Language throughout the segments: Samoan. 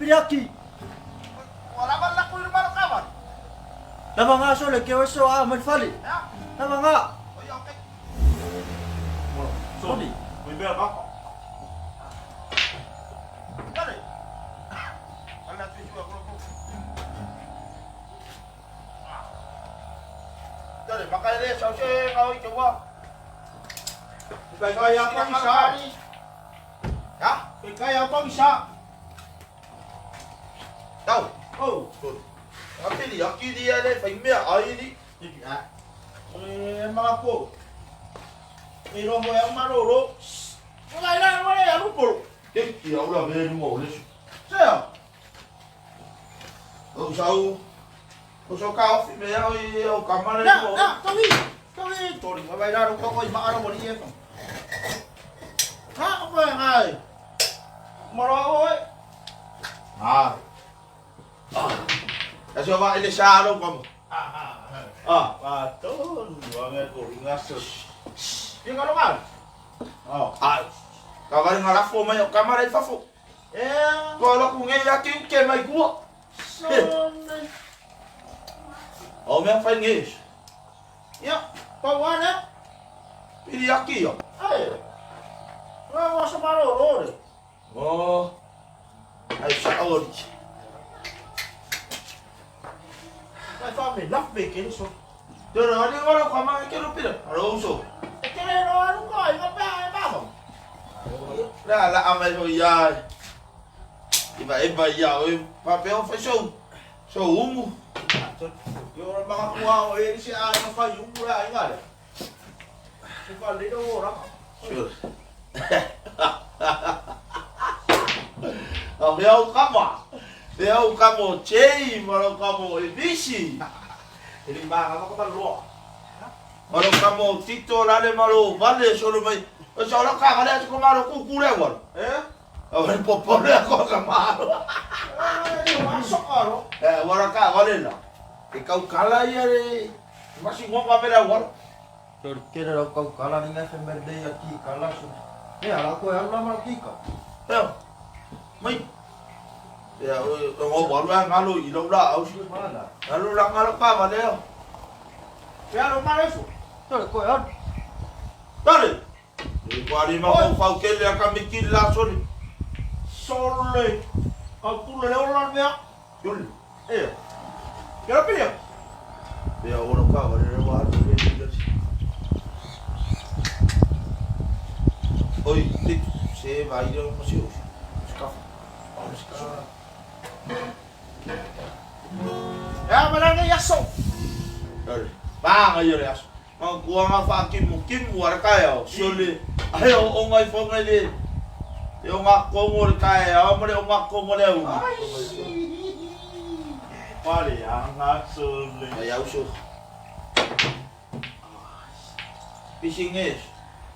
Piliaki. Ua lava le laku i le malo kavale. Lava nga sole ke oe so a mai le fale. Lava nga. Soli. Tau. Oh. Apili aki dia le whai mea ai ni. E malako. E roho e au maroro. Wala ila wala ya lupolo. Te ki au la ve lunga o lesu. Sea. O sau. O sau ka ofi me au i au kamare. Na, na, tawi. Tawi tori. Wala ila ro ko i maara wali e fa. Ha, o ngai. Maro oe. Ah. Ah. Aso va ile sa ro kamo. Ah. Patun, wangai ko ngaso. Ia ngalo ngalo. Oh. Ah. Ka wale ngala fo mai o kamare i fafo. E. Ko lo ku nge ya ki uke mai kua. Sone. O mea whai nge. Ia, pa wana. Pili aki yo. Ai. Wa wa sa maro ro re. Oh. Ai sa ori. Ai fa me laf me ke so. Te ora wale wala kwa maa ke ro pira. Aro uso. E te re ro aru ko ai pa ai ba mo. La la amai ho ia. Iba iba ia o pa pe o fa so. So umu. Yo ora mga kuha o e si ai ma fa yu ra ai ngale. Si fa le ro ra. Sure. O mea o kama. Mea o kamo chei, maro kamo e bisi. E li ma ka ka lo. Maro kamo tito lale maro vale solo mai. O sa ora ka vale atu ko maro ku ku le waro. E? O le popo le ko ka maro. E ma so ka ro. E wara ka vale la. E kau kala ia le masi ngonga me la waro. Sole kere rau kau kala ni ngai whemerde ia ki kala so. E ala koe alu la mara ki ka. Eo. Mai. Ia o o waru a ngalo i lau la au si. Mana. Ngalo la ngalo ka vale o. E aro ma le so. Sole koe alu. Tare. E kwa ma mo fau kele a ka miki la sole. Sole. Ka tu le o la mea. Yul. E. Ke ro pili. Ia ora ka vale le wa le le. Oi, te se vai le mo se o. Ska. Ska. Ya ma la ya so. Tare. Ba ngai le aso. Ma kuanga fa ki mo ki mo ara ka ya. Sole. Ai o o ngai fo ngai le. E o ngā kongo le kai au, mo le o ngā kongo le au. Pale anga sole. Ai au so. Fishing is.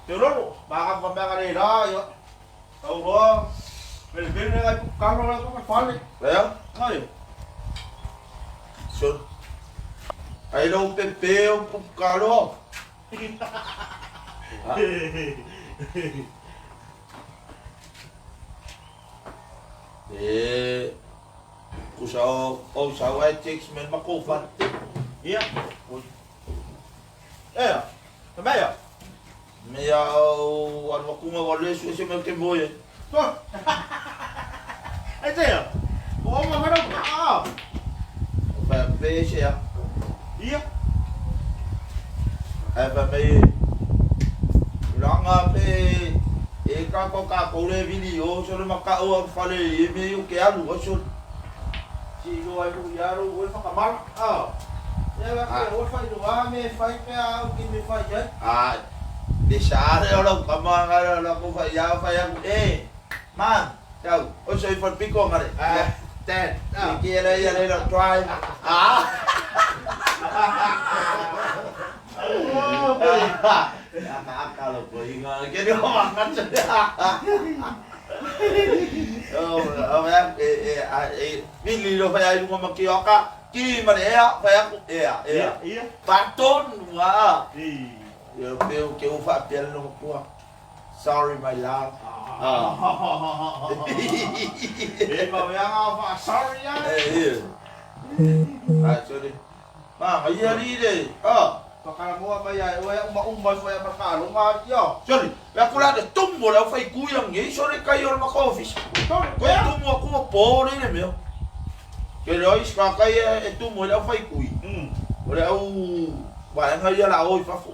Te roro, ma ka pa ka le la yo. Tau roa. Me le vene ngai ka ro la ko pale. Lea? Ai. So. Ai lau pepe o pukalo. E kusa o o sa wa chicks men makufa. Ia. E. Te mea. Me ia o alwa kunga wa lesu se me ke boye. To. E te. O ma mero ka. O fa pe se ya. Ia. Ai fa me langa pe e ka ko ka ko le vili o so le maka o fa le e me o ke alu o so. Si lo ai lu ia ro o fa ka mala. Ah. Ia la ke o fa lu a me fa pe a o ki me fa ia. Ah, le sa le o la ka ma nga la ko fa ya fa ya e. Man, tau, o so i fa piko ngare. Ah, ten. Ah. Ki ele ia le la try. Ah. Aka lo ko inga ke ni o ma Oh, oh ya e e e vili lo fa ya lu ma ki oka ki ma le ya fa ya e ya e ya. Ia. Paton wa. I. Yo pe o ke u fa piel no kua. Sorry my love. Ah. E ma fa sorry ya. Eh, eh. Sorry. Ma, ia li le. Ah. Whakaramoa mai ai oe uma uma i whai marka yo. Sorry, pe aku la de tumu le au fai kui ang ngi, sorry kai o le maka office. Koe tumu aku ma po le le mea. Ke le oi ska kai e tumu le au fai kui. O le au vaenga ia la o i fafo.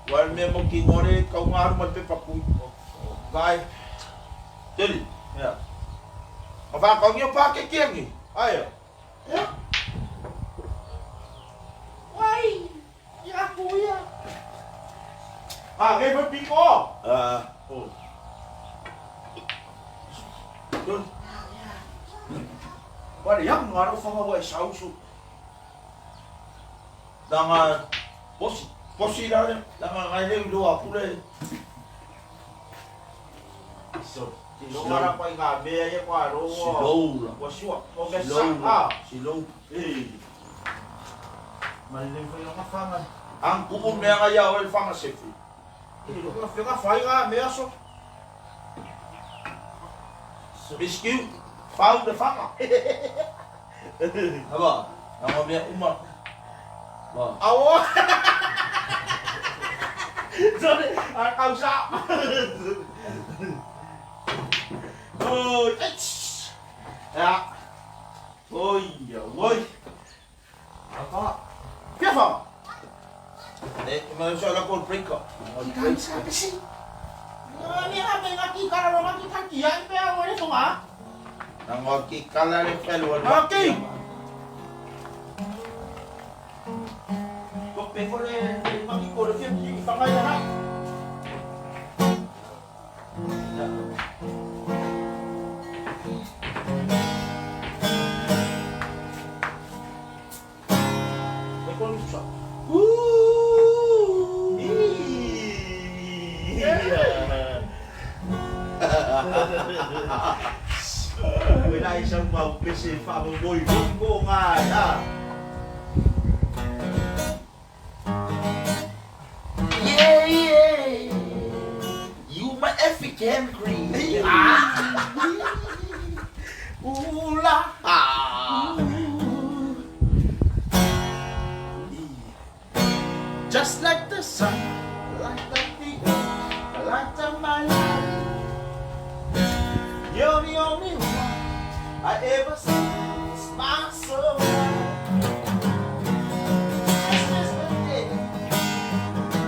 Wa le mea mo ki ngore kau ngaru ma le pepa kui. Kai. Teli. Ya. Ma whakaongi o pākeke angi. Ai. Ya. Wai. Ia kuia. Ah, ngai foi piko. Ah. Oh. Teli. Wale yang ngaro whanga wai sausu. Nanga posi posi la le nanga ngai le lo aku le. So, lo ngara pa inga mea ia kwa ro. Slow la. Wa sua. O me sa. Slow Ah. la. Slow. Eh. Mai le foi nga whanga. Ang kuku mea nga ia o le whanga sefi. Eh, lo nga whanga whai nga mea so. Biskiu, whau le whanga. Haba, nanga mea uma. Ba. Awo. Sorry, ah kau sa. Ôi, ya. Ôi, ôi. Apa? Phía phòng. E, ma so la col breaker. Kan sa pesi. Ni a me ngaki kara ro ngaki kaki ya pe a ore songa. Nanga ki kala le felu al. Ngaki. Ko pe ko le ngaki ko le fie ki fanga ya na. Pe ko ni sa. Ooh. Wala isang maupis eh, famuboy ko nga ya. Yeah, yeah. You my African queen. Ula. Ah. Just like the sun, like the the light of my life. You're the only one I ever see smile so bright. This is the day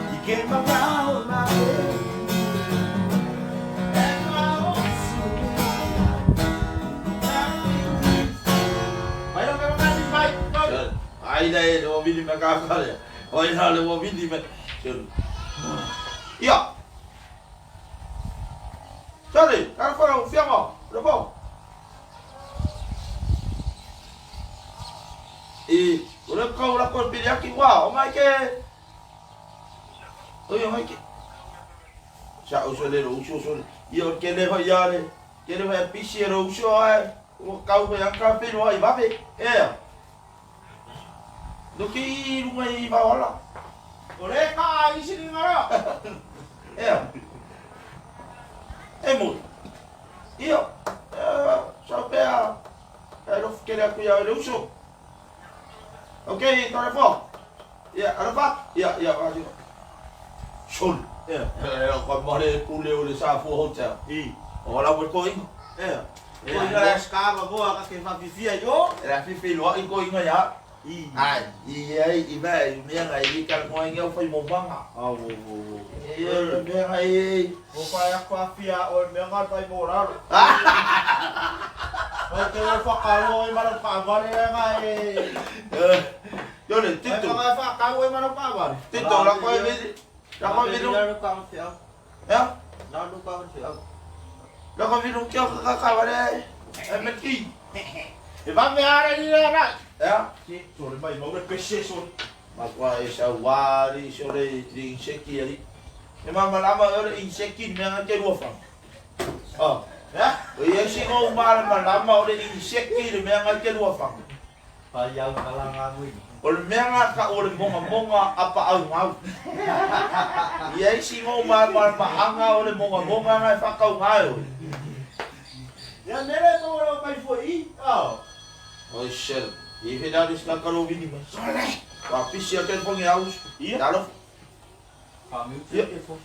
you came around my way, and my whole soul. Mayroon ka mga invite, boy. Ai le le wili me ka ka le. Oi na le wili me. Ia. Sorry, cara fora o fiamo. Le bo. E o le kau la ko pili aki wa, o mai ke. Oi o mai ke. Sa o so le o so so. Ia o ke le ho ia le. Ke le ho pisi ro so ai. O kau ho ia ka pili wa i vabe. E. No ke i runga i vaola. Ore ka isi ni ngara. E. E mo. Ia. Sa pea. E lo kele aku ia le uso. Okay, tore fo. Ia, arafa. Ia, ia, va. Sol. E. E ko mare pule o le sa fu hotel. I. O la mo ko ingo. E. Ko ina ska ma boa ka ke fa fifia yo. E la fifi lo i ko ingo ya. I. Ai, i ai i me i me ngai i ka mo ingo fai mo manga. Ah, wo wo wo. E me ngai. O pa ya kwa fia o me nga tai mo raro. O te o whakaro e mara pāware e ngā e. Yo le E tito. whanga whakaro e mara pāware. Tito la ko e la ko e Lalu kau fiau. Ya. Lalu kau fiau. La ko vinu kia ka ka wale. E me ki. E va me ara ni rā rā. Ya. Ki, tore mai maure pese son. Ma kwa e sa wari so le li inseki ali. E ma malama o le inseki me nga ke ruafa. Ah. Ya? O ia si ngo malama lama o le inseki le me nga ke ruafa. Payau kalang aku ini. O le mea lena e tau o le mogamoga apaaugaui. I ai sina ou malamalamaaga o le mogamoga lena e faatauga e oe. Ia mea lea e maua lau mai fua i i, oh. Oi sel, i fea le isi tagata lo vili mai. Sole! Ua pisi atu ai le fogi a uso. Ia. Talofa. Faamiuti le telefoni.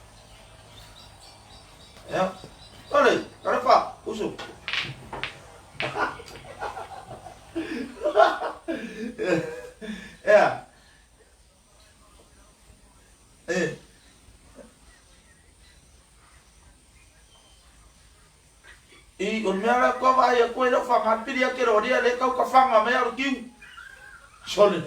Ia. Sole, talofa, uso. Ea. E. I, o le mea la kua vaai atu ai lau fanga pili ake lo ria le kau ka fanga mai au kiu. Sole.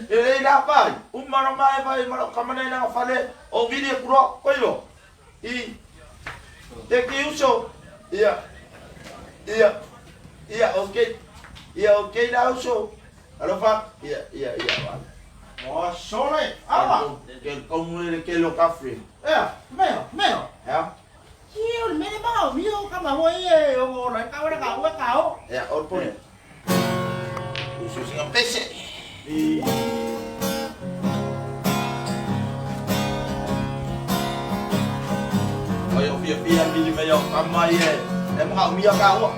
E lei la pai, uma lo mai vai ma lo kamane na fale o vili e kuro, koilo. I, te ki uso. Ia, ia, ia, okay. Ia, okay la uso. Alofa, ia, ia, ia, wa. O sole, awa. Ke komu le ke lo kafre. Ea, meo, meo. Ea, Si o le mele ma o mio ka ma hoi e o o le ka ora ka ua ka o. ea, o poli. Uso singa pese. I. Oi o fia fia mili mai o kama i e. E maka o mia ka ua.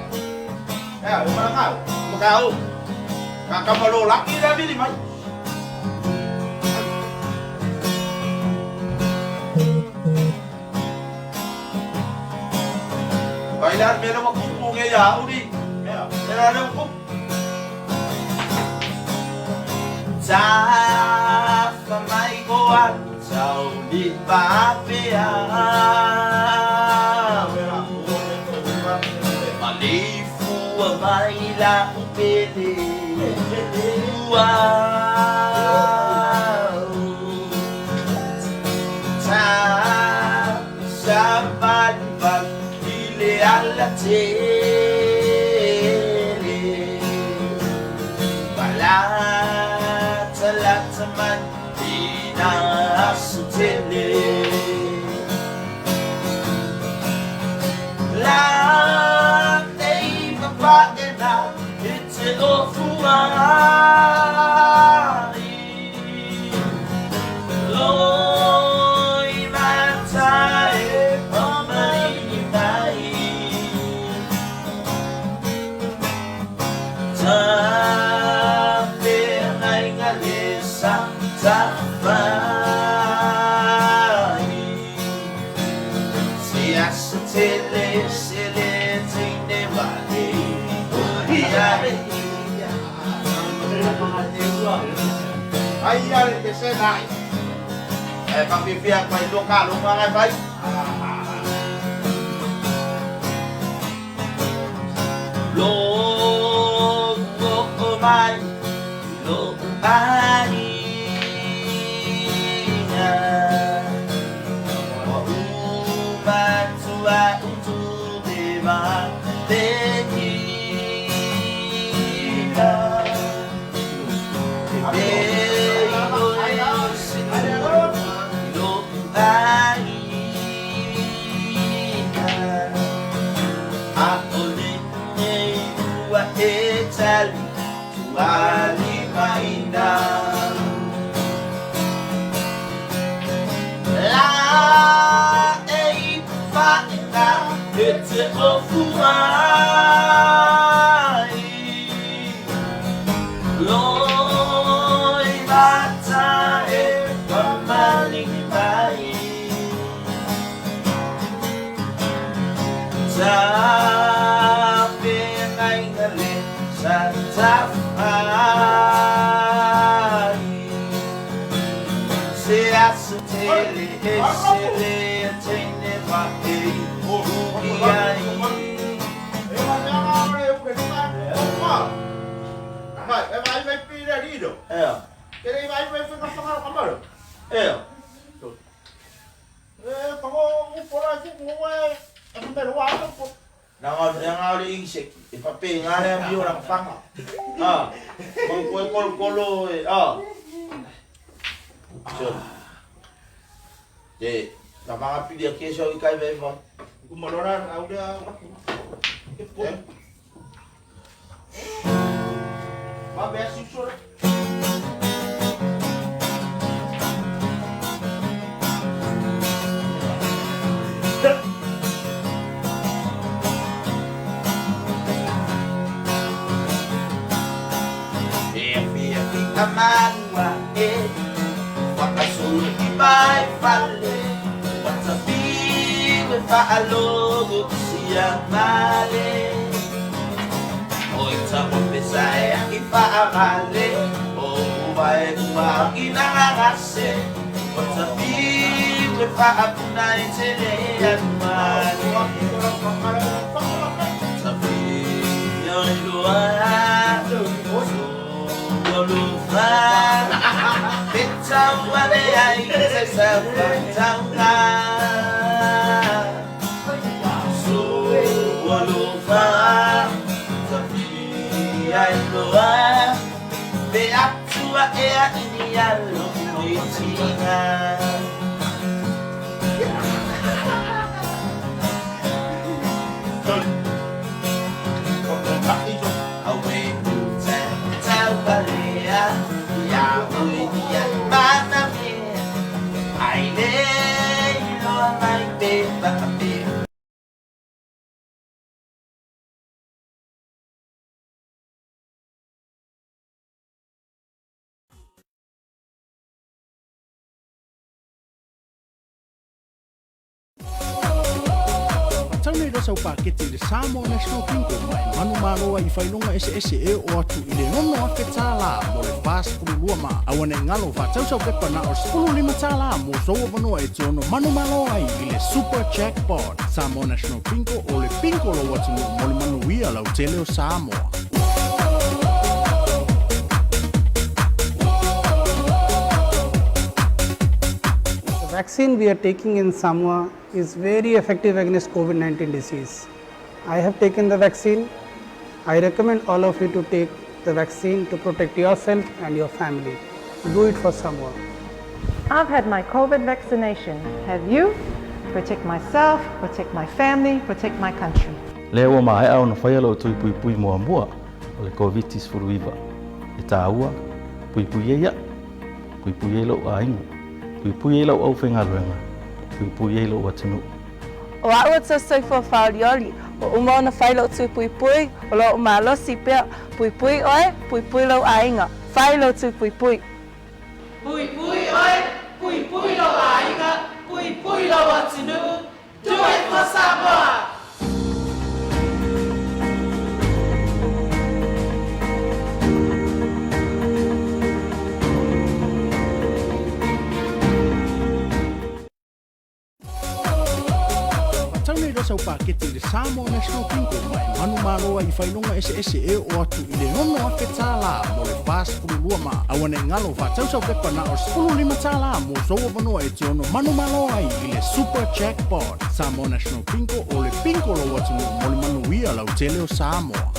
Ea, o mana ka. Maka o. Ka kama lo laki la mili mai. Vai la mele wa kupu nge ya uri. Ea. E la le kupu. Tafa mai ko alu tau li papea. Ea, o le ko ua. Maleifua mai la upele ua. Ta sa vali vali i le ala tele. Malata lata man i nā aso tele. La nei papaena e te ofu ai. Loi mata e pamarini mai. Ta feagaiga le sa tafai. Se aso tele se le teine wale. Ia ia. Ai ia le te se nai. E whawhiwhia koe lua ka lunga ngai whai. Lo o mai, lo aiga. O umatua utu te ma te kina. Te pei o e o se lo aiga. A o le nei ua e tali, tuali maina. La e i whaena e te ofu mai. Loi mata e pamalingi mai. Ta whengainga le sa tawhai. Se aso tele e se le teine wa e uki ai. E ma mea ngā ore u ke nuka. O ma. Mai, e mai mai pi le rido. Ea, Ke le mai mai whenga whanga ka maro. ea. E pango u pora ki ku e e mero wa ko. Nā ngā mea ngā ore insect, e whape ngā rea mi o ranga whanga. Ah, ko koe kolo kolo e, ah. So, te, ka whangapili a kesa o i kai vai vai. Ku malora au le au. E po. Eh? Faatau nei loa sau paketi i le Samoa National Bingo ma e manumalo ai i faailoga eseese e oo atu i le $6,000 mo le 42 ma aua ne i galo faatau sau pepa na o le $15 mo sou avanoa e te ono manumalo ai i le Super Jackpot. Samoa National Bingo o le bingo o lou atunuu mo le manuia lautele o Samoa. The vaccine we are taking in Samoa is very effective against COVID-19 disease. I have taken the vaccine. I recommend all of you to take the vaccine to protect yourself and your family. Do it for Samoa. I've had my COVID vaccination. Have you? Protect myself, protect my family, protect my country. Lea ua maea ona faia lou tui puipui muamua o le Koviti-19. E tāua, puipui ai au, puipui ai lou aiga, puipui ai lau aufaigaluega, puipui ai lou atunuu. O a'u e tau soifua fāolioli, ua uma ona fai lou tui puipui, o lo'u malosi pea, puipui oe, puipui lou aiga, fai lou tui puipui. Puipui oe, puipui lou aiga, puipui lou atunuu, do it for Samoa! Faatau nei loa sau paketi i le Samoa National Bingo ma e manumalo ai i faailoga eseese e oo atu i le $6,000 mo le 42 ma aua ne i galo faatau sau pepa na o le $15 mo sou avanoa e te ono manumalo ai i le Super Jackpot. Samoa National Bingo o le bingo o lou atunuu mo le manuia lautele o Samoa.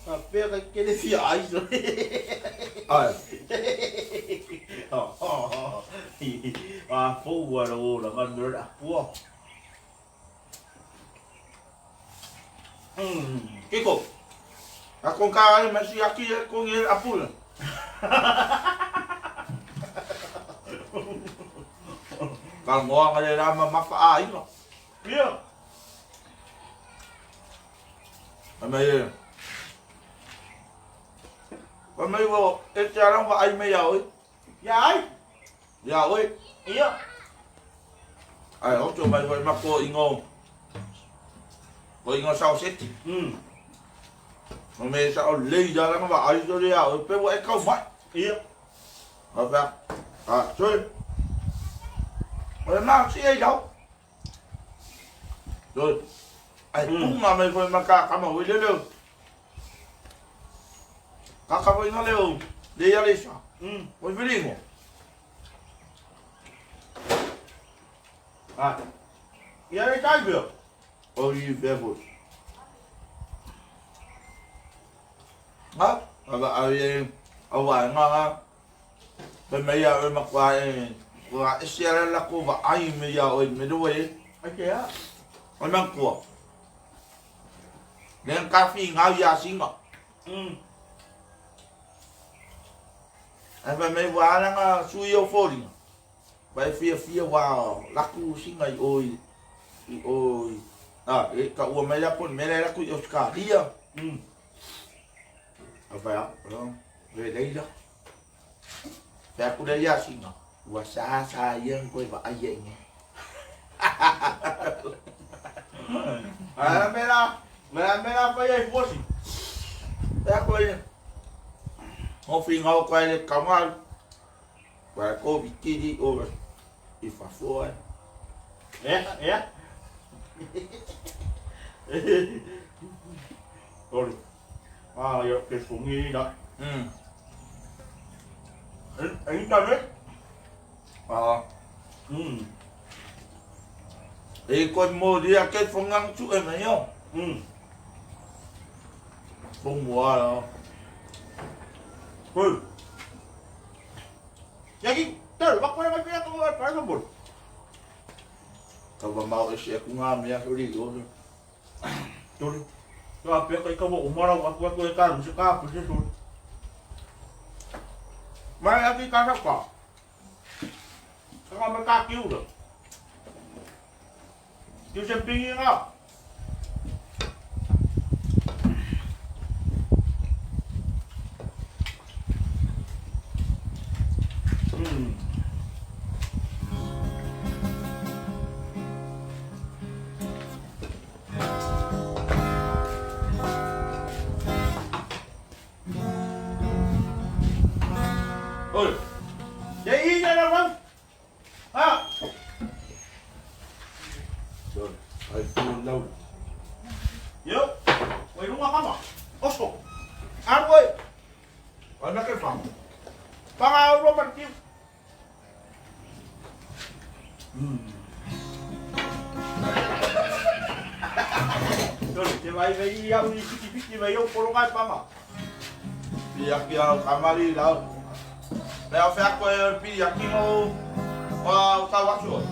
Faapea kai kele fia ai sole. Ai. A fou a lo la ngan mera apua. Kiko. A con ka ai ma si aki e con e apula. Ka ngoa ngale la ma mafa a inga. Ia. A mai e. Pa mai wo e te arang wa ai me ia oi. Ia ai. Ia oi. Ia. Ai o mai foi ma ko ingo. Ko ingo sao seti. Ma me sa o lei ja la ma ai so ia oi pe wo e kau mai. Ia. Ma fa. A soi. O na si ai dau. Rồi. Ai tunga mai foi ma ka kama oi le leo. Ka ka foi na leo. Le ia le sa. Oi viringo. Ah. Ia le tai bia. Oi ve foi. Ha? Ava ai au ai nga nga. Pe me ia oi makwa e. Wa e sia la ko va ai me ia oi me do e. Ai ke a. Oi man ko. Len ka fi nga ia singa. Ai me wa la nga sui o fori. Vai fia fia wa laku singa i oi. I oi. Ah, e ka ua mai la pon me la ku i Australia. A vai a, le leila. Pea ku le ia singa. Ua sa sa ia koe va ai e nge. Ah, mera, mera mera pa ia i fuasi. Pea koe. Ho fi ngau koe le kamal. Koe ko vitiri o i fafoa. Eh, eh. Ori. Ah, ia ke fungi da. Internet. Ah. E koe mo ria ke fungang tu e mai yo. Fung mua lo. Oi. Yaki, ter, bak koe mai pia ko pa ko bol. Ka va mau e se ku ngā mea huri o. Tori. Ka pia kai ka mo umara wa ku e ka se ka pu se tu. Mai aki ka sa ka. Ka ma ka kiu do. Kiu se pingi nga. Oi. Dei ia na wau. Ha. Rồi, ai fu lau. Yo. Oi lunga kama. Oso. Arwoi. Ai na ke fa. Panga ro martiu. Rồi, te vai vai ia uni piki piki vai o polo ngai panga. Pia kia kamari lau. Mea whea koe piri aki mo o tau atu.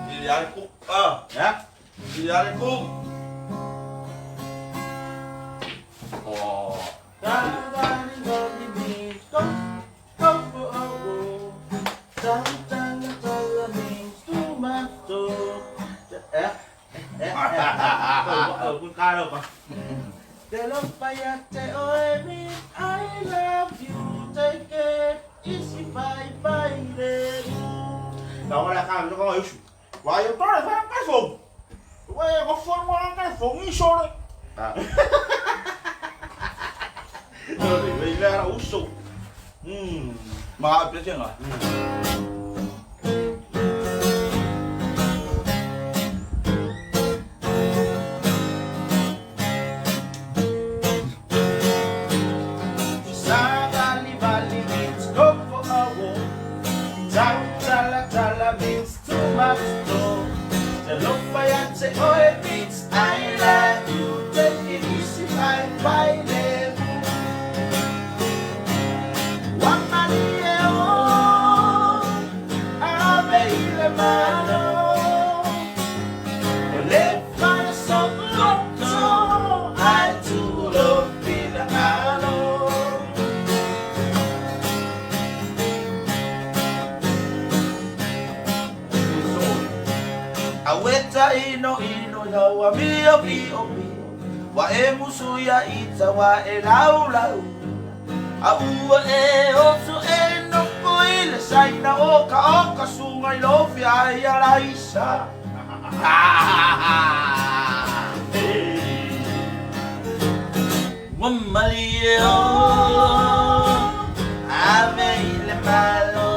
Piri are ku. Ah, ya. Piri are ku. Oh. I love you, take it easy, bye bye, 然后我来看这个游戏，我有多少块盖风，我有个风我盖风一说了，啊，对，为了无数，妈别进了。say, oh, it means I love you. Take it easy, bye, bye, levu. Wamalie, oh, ave ile malo. Le fa so loto, ai tu lo pinangalo. Aweta ino ino yaua mio mio mio Wa e musu ia ita wa e lau lau A ua e oso e no ile saina o ka o ka sunga i lo fia ia laisa. Wamali e o Ave ile malo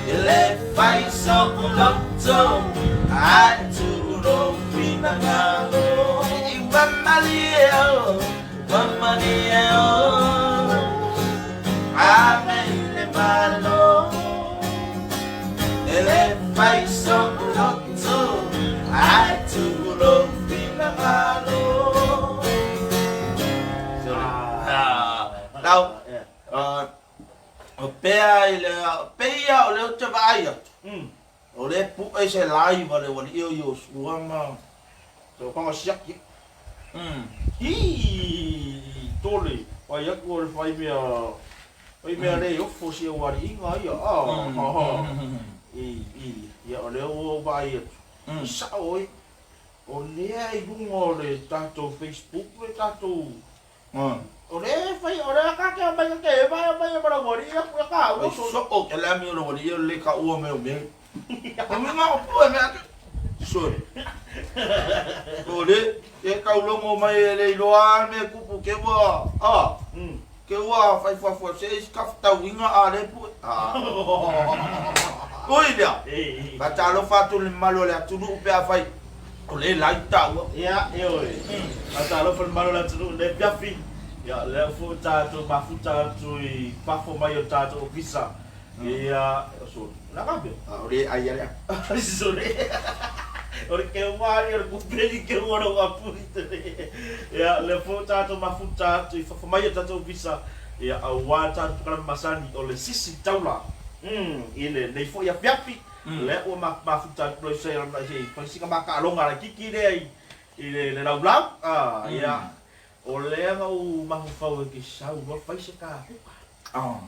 Ele fai so loto Ai tu no finangalo Wamali e o Wamali e o Ave ile malo Ele fai so loto Ai tu no finangalo. Lau o pea i le peia o le o te vaai atu. O le pu'e se live a le uali'i o Iosua ma Taukaga siaki. Hi tole pai atu o le fai mea fai mea le ofo si au aliiga ia a i i ia o lea ua ou vaai atu sao oi o lea i luga o le tatou Facebook le tatou o lea fai o lea ka te mai ka te mai mai ma lau alii aku ia ka ua so'o ke le amio lo uali'i o le ka'ua me o me o me ma o pue mea sorry o le e kaulogo mai e le iloa me kupu ke ua a ke ua fai fuafua se isi ka fetauiga a le pue a ui lea faatalofa atu le mamalu o le atunuu pe afai o le lai taua. Ia, ioe. Faatalofa le mamalu o le atunuu i lenei afiafi. Ia, o lea foi ua tatou mafuta atu i fafo mai o le tatou ofisa. Ia, sorry. O le a ka mea? A o le ai ale. Sorry. O le keuga alii o le kupeli keuga o lou apuli tele. Ia, o lea foi ua tatou mafuta atu i fafo mai o le tatou ofisa, ia, aua le tatou polokalame masani o le Sisi Taula. I lenei foi afiafi, lea ua mafuta atu loa i se i fai sina makaaloga laitiiti lea i le laulau. Ia, o lea na ou mafaufau e te sau loa fai se ta kuka.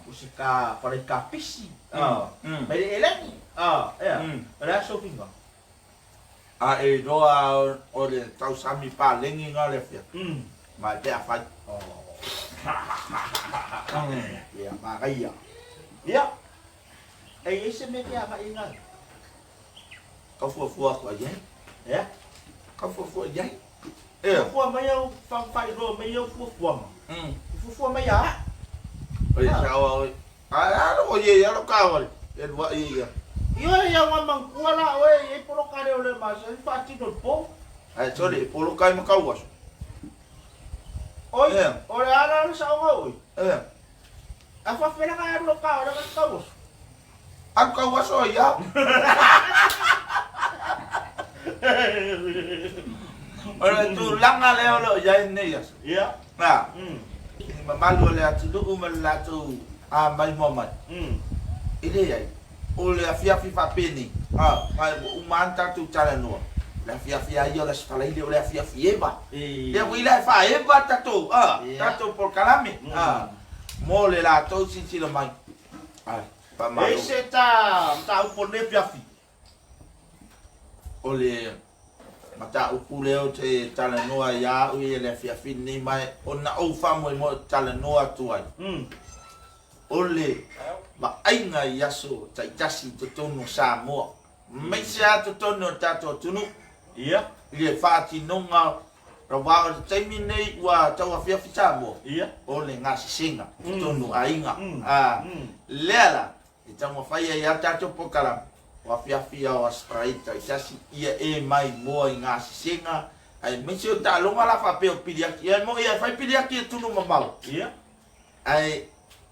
O se ta falaikapisi mai le eleni. Ea, o le a sou finagalo? A e iloa o le tausami paleni na le afiafi. Ma e pe afai. Ia, manaia. Ia, e i ai se mea e te agai i ai? Ka fuafua aku ai ai. Ea? Ka fuafua i ai. Fuafua mai au, faailoa mai au fuafuaga. Fuafua mai ia au. Oi, sao oi. A alo o ye alo ka oi. E lua i ia. Ioe ia ua manatua la oe e i ai poloka leo le masani faatino i le po. Ae sorry, e poloka ai ma kau aso. Oi, o le a la le saoga oi? Ea. A faafefea ka alu lau ka ole ka kau aso? Alu kau aso ai au. O le tulaga lea o lo o i ai lenei aso. Ia. A. I le mamalu o le atunuu ma le latou maimoa mai. E leai, o le afiafi faapenei, a, ma ua uma lava ona tatou talanoa, o le afiafi lava ia o le Aso Faraile o le afiafi eva. Lea foi la e faaeva tatou, a, tatou polokalame, a, mo le latou silasila mai. Ai, faamalo. E i ai se ta mataupu o lenei afiafi? O le mataupu lea ou te talanoa ai ia au ia i le afiafi lenei ma ona ou faamoemoe ou te talanoa atu ai, o le vaaiga i aso taitasi i totonu o Samoa, aemaise lava totonu o le tatou atunuu, i le faatinoga aua o le taimi lenei ua tauafiafi Samoa, o le gasesega i totonu o aiga. Lea la, E taumafai ai a tatou polokalame o afiafi ao Aso taitasi ia e mai moa i gasesega aemaise o taaloga la faapea o piliaki. Ia e moi e fai piliaki e tunu mamao. Ia. Ae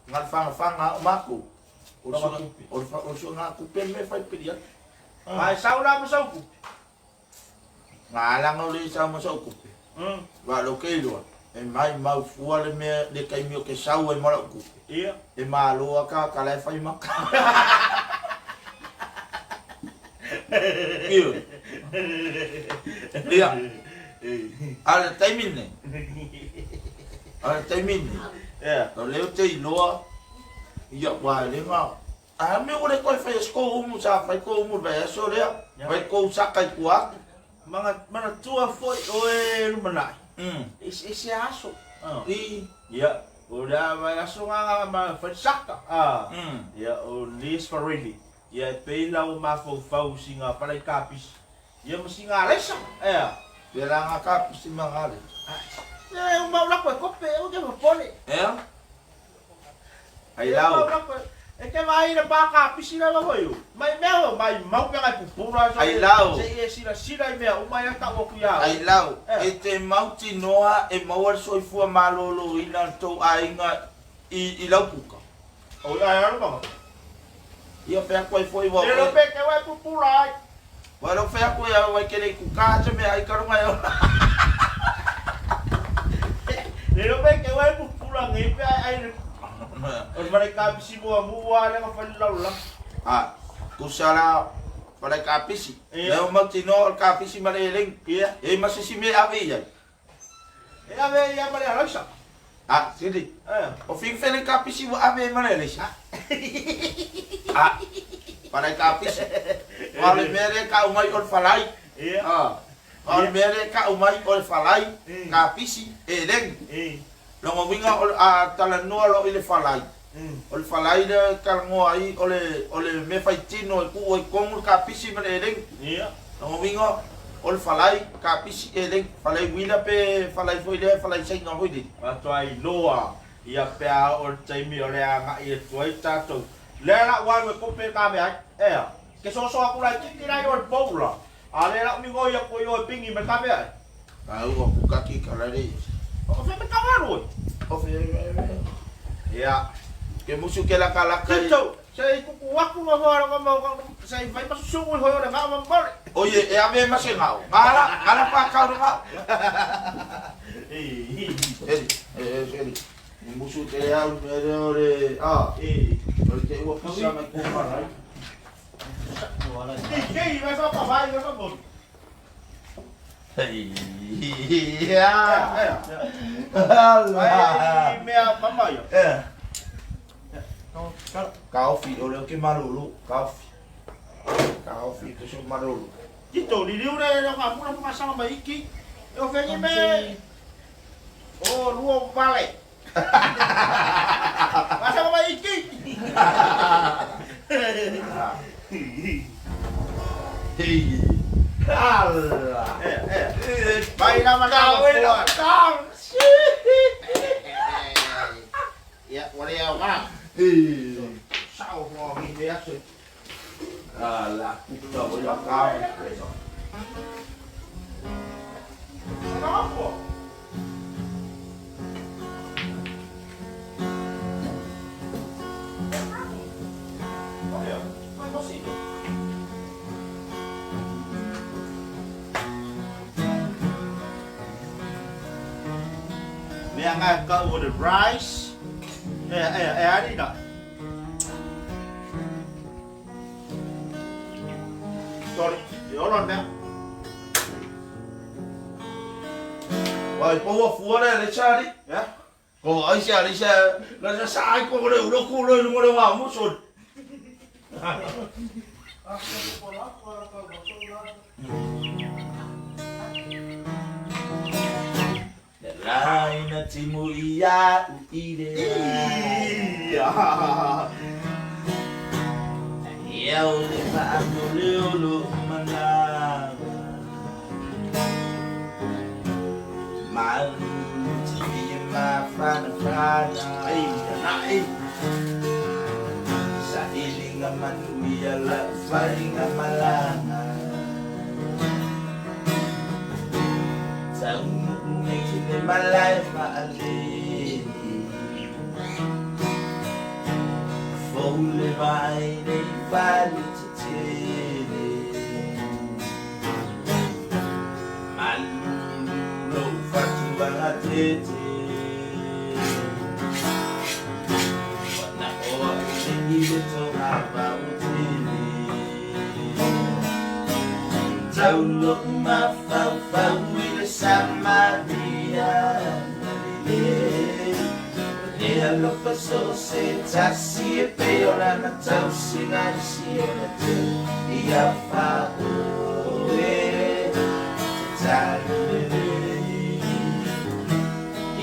na le fagafaga a o makou. O le suega kupe le mea e fai piliaki. Ae sau la ma sau tupe. Galanga o le sa ma sa ukupe. Wa lo ke iloa. E mai mau fua le mea le taimi o ke sau ai ma la'u tupe. Ia. E malo a ka kala e fai maka. Ioe. Ia. A o le taimi lenei. A o le taimi lenei. Ia. O lea ou te iloa, ia, ua e le na. A mea ua le toe faia se kou umu sa fai kou umu i le vaiaso lea, fai kou saka i tua atu. Manatua foi oe lumanai, e eseese aso. Ia, o le a vaiaso nga ma fai saka. Ia, o Liz Farelli. Ia, e pei lau mafaufau singa falai kapisi. Ia ma singa alaisa. Ea. Pela nga kapisi ma nga alaisa. E uma ula koe kope, e ke popole. Ea. Ai lau. E ke vai le pa kapisi la lava yo. Mai mea o mai mau pea ngai pupura so. Ai lau. Se e sila sila i mea uma ia tau aku ia. Ai lau. E te mautinoa e maua le soifua maloloina o le tou aiga i lau puka. O ia alo manga. Ia fea koe foi wa. Le lo pe ke wai pupura ai. Wa lo fea koe au ai ke le kuka se mea ai karunga e ola. Le lo pe ke wai pupura ngai pe ai ai. O le falai kapisi mua mua le nga fai lau la. Ah, kusala falai kapisi. Le o mautinoa o le kapisi ma le eleng. Ia. E ma se si mea ave i ai. E ave ia ma le alaisa. Ah, sili. O fing fele kapisi ua ave ma le alaisa. Ah, falai kapisi. O le mea lea kau mai o le falai. Ia. Ah. O le mea lea kau mai o le falai, kapisi, eleng. Lona uiga o le a talanoa loa i le falai. O le falai lea e talanoa ai o le o le mea faitino e tuu ai tonu le kapisi ma le eleni. Lona uiga o le falai, kapisi, eleni. Falai uila pe falai foi lea, falai Saina foi lele. Faatoa iloa ia pe a oo le taimi o le agai atu ai tatou. Lea la ua alu e kope ka ave ai. Ea. Ke soso aku laitiiti la i o le pou la. A lea la umi ngoi aku i o e pingi mai ka ave ai. A ua kukaki ka la le. O fea me tau alu e. O fea me. Ia. Ke musu ke laka laka i. Tito, se i kuku aku ma hoa ranga mau ka se i fai masusungu i hoi o le ngao ma mole. Oie, e ave ma se ngao. Ngala, ngala pa kau le ngao. Eli, eli. Musu te au me le o le, a. O le te ua pisa mai ko malai. Ki ki vai fa pa vai vai fa mo. Ia. Ai mea mama ia. Eh. Kaofi, o le o ke malolo, kaofi. Kaofi, ke so malolo. Tito, liliu le le ka pula pa sanga mai iki. E o fengi me. O lua vale. Pasa mai iki. Hei. Ala. Vai na mana. Ia, wale au ma. Sao ho ngi mea se. Ala, kuka o ia kau. Nafua. Olha, vai você. Mea ngai kau o le rice. E e e ari na. Sorry, e olo mea. Vai paua fua le le chari. Ya. Ko ai se ali se la sa sa ai ko le ulo ku le ngo le wa mu so. Le laina timu ia u i le Ia. Ia o le whaango le olo mana. Malu te ia mawhana whana. Ai, na ai. Sa ilinga manu ia la wharinga malanga. Sa ungu unge kine malai whaalele. Fole mai nei whale te tele. te. Na o au nei le tonga mautele. Taulo mafaufau i le Samaria le. Le alofa so se tasi e pe o lana tausiga i si ona te. Ia whaoe te talele.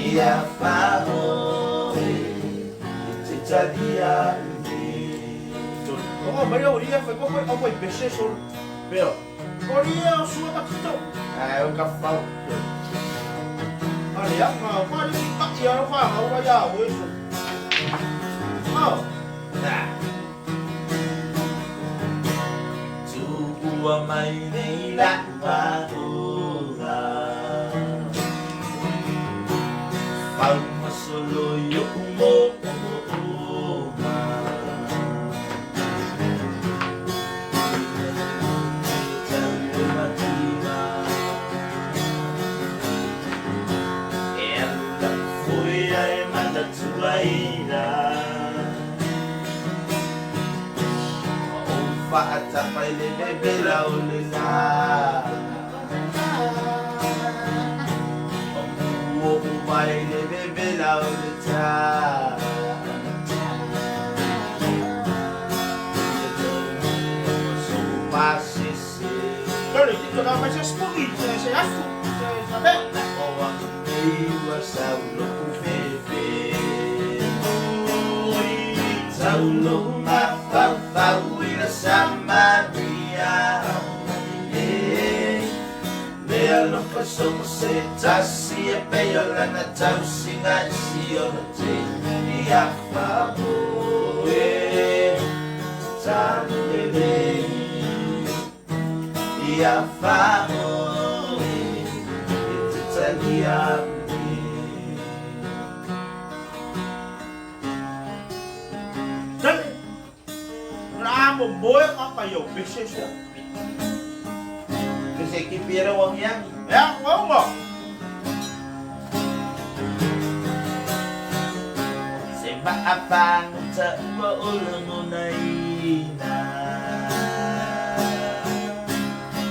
Ia whaoe te talia le. O mai o ia fai ko o foi pese sol. Pero o ia o sua matito. Ai o ka fau. Ale ya ka fa ni ta ia o fa o ya o eso. Ah. Tuua mai nei la paoga. Pau masolo yo mo o. E alu fui ai manatuaina. O whaatapai le bebela o le la. O mua o mai le bebela o le tā. So pasese. Pero ti to mai se spugi, se se afu, se sabe. O ang nei ua saulo fefe. Saulo mafaufau i le Samaria. Le alofa so se tasi e pe o lana tausiga i si ona te. Ia whaoe talele. Ia whaoe te talia le. Dale. Ramo moe ka pa yo pese so. Ke se ki piera wang yang. Ya, ngau mo. Se maapang ta ua o lagonaina.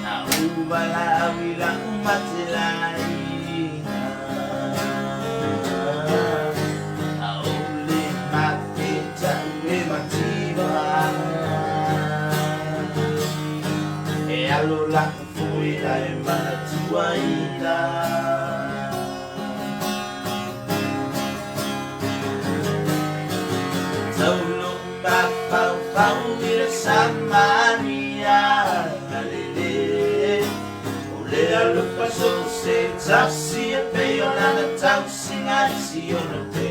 Na uvala awila umatelaina. Aole mate ta ue mativa. E alo laku fui ai manatuaina. Taulo mafaufau i le Samaria Galile. O le alofa so se tasi e pe o lana tausiga i si ona te.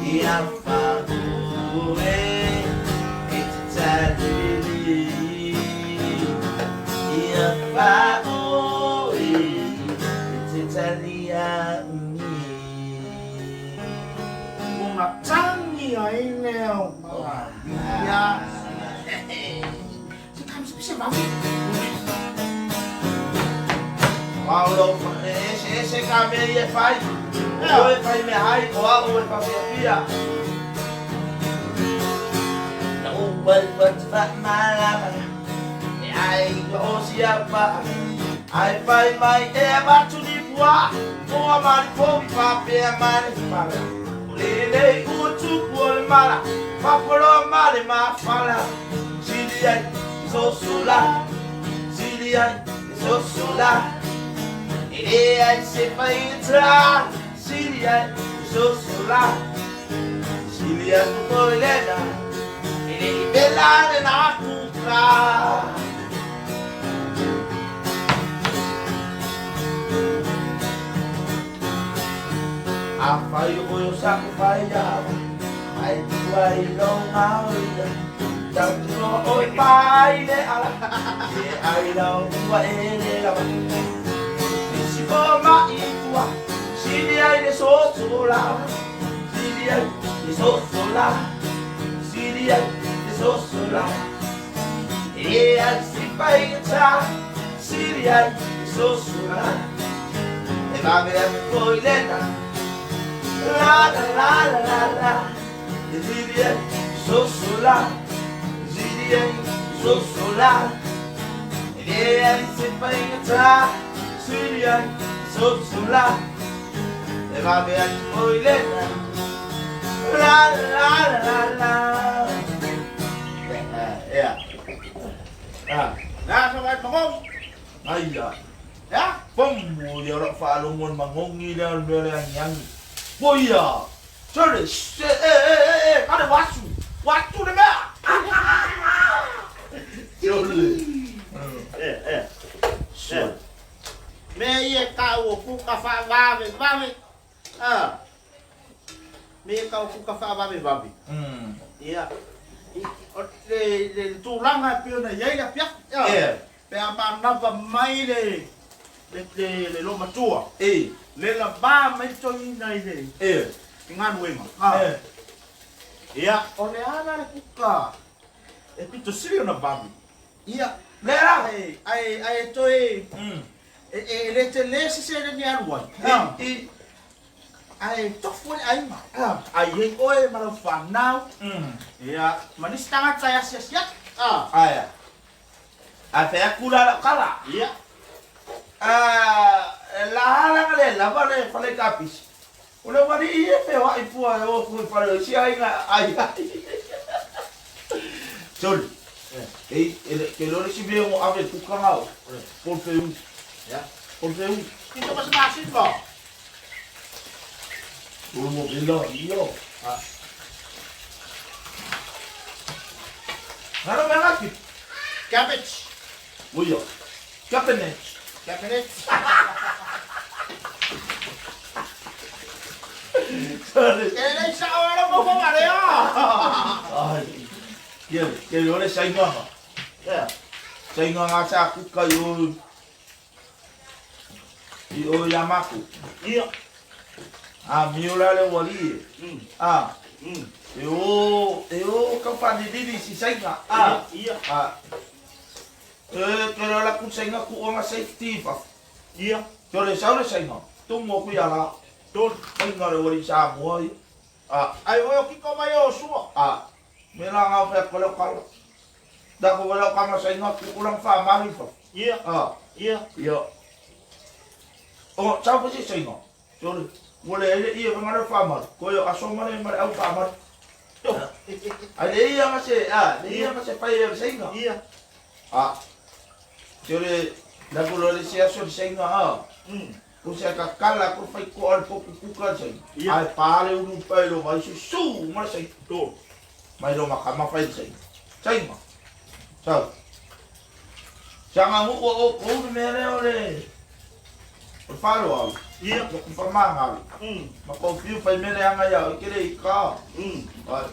Ia whaoe e te talele. Ia whaoe e te talia ni. Una tangi ai leo. Ya. Se kam se se va. Paulo, ese ese ka me e fai. O e fai me hai, o a o e fa fia fia. Na u bal bat fa malama. E ai o si a pa. Ai fai mai e ma tu ni pua. O a mari po mi pa pe a mari pa. O le le u tu pu le mala. Pa polo male ma fala. Sili ai so sola. Sili ai so sola. E ai se fai tra. Sili ai so sola. Sili ai tu po lena. E le bella na kuka. A fai o yo saku fai yawa. Ai tua i longa o ia. Tau tino o i pai le ala. E ai lau tua e le lawa. Nisi o ma i tua. Sili ai le so la. Sili ai le so la. Sili ai le so la. E ai si pai ta. Sili ai le so la. E va me a foi lena. La la la la la. Zirie so so la. Zirie so so la. E se faigata. Zirie so so la. E va be a oi le. La la la la. Yeah. Ah, Na sa mai mangong. ai ya. Ya. Pamu ia ora whaalongo mangongi lea o le mea le angiangi. Poia! Sore, se, e, e, e, e, kare wasu! Watu le mea! Sore. E e. Sore. Me ia ka o ku ka fa vave vave. Ah. Me ka o ku ka fa vave vave. Ia. O le le tulaga e pei ona i ai le afiafi. Yeah. Pe a manava mai le le le le lomatua. E. Le lavā mai toeaina i le E. i galuega. E. Ia, o le a la le kuka e pito sili ona vave. Ia, Le la! ae ae ae toe e e le tele se seleni e alu ai. I, i. Ae tofu ai le aiga. Ai ai oe ma lau fanau. Ia, ma nisi tagata e asiasi atu. Aia. A te aku la lau kala. Ia. Ah, la hala le lava le fale kapisi. O le wari i e whewa i pua e o kui whare o si ai ngā ai ai. Sorry. E, e, ke lore si mea mo ave kuka ngau. Pol wheu. Ia. Pol wheu. Kito ma se masini mo. Ulu mo vela iyo. Ngaro mea ngaki. Cabbage. Uia. Cabinet. Cabinet. Sorry. E le sa o le mo fa le Ai. Ke, ke lore sa inganga. Yeah. Sa inganga sa kuka i o i o Yamaku. Ia. A mio la le wali e. A. E o e o ka whanilili si sainga. A. Ia. A. E ke la ku sainga ku onga safety fa. Ia. Ke le sau le sainga. Tumu ku ia la. Tolu. Sainga le wali sa mua i. A. Ai o kiko mai o sua. A. Me la ngā whea ko leo kala. Da ko leo kama sainga ku ulang wha mahi fa. Ia. A. Ia. Ia. O, sau pa si sainga. Sorry. Ua le ele ia whangara wha mahi. Ko ia aso mare mare au wha mahi. A le ia nga se, a, le ia nga se whai e sainga. Ia. A. Sorry, la ko le se aso le sainga a. Ko se ka kala ko whai ko al poku kuka sainga. Ia. Ai pāle ulu paelo vai su su mare sainga. Tolu. Mai ro makama whai sainga. Sainga. Sau. Sanga ngu o o kou ni mea leo le. O whalo au. Ia. Ko ku whamanga au. Ma ko whiu whai mele anga iau i kere i ka. Ai,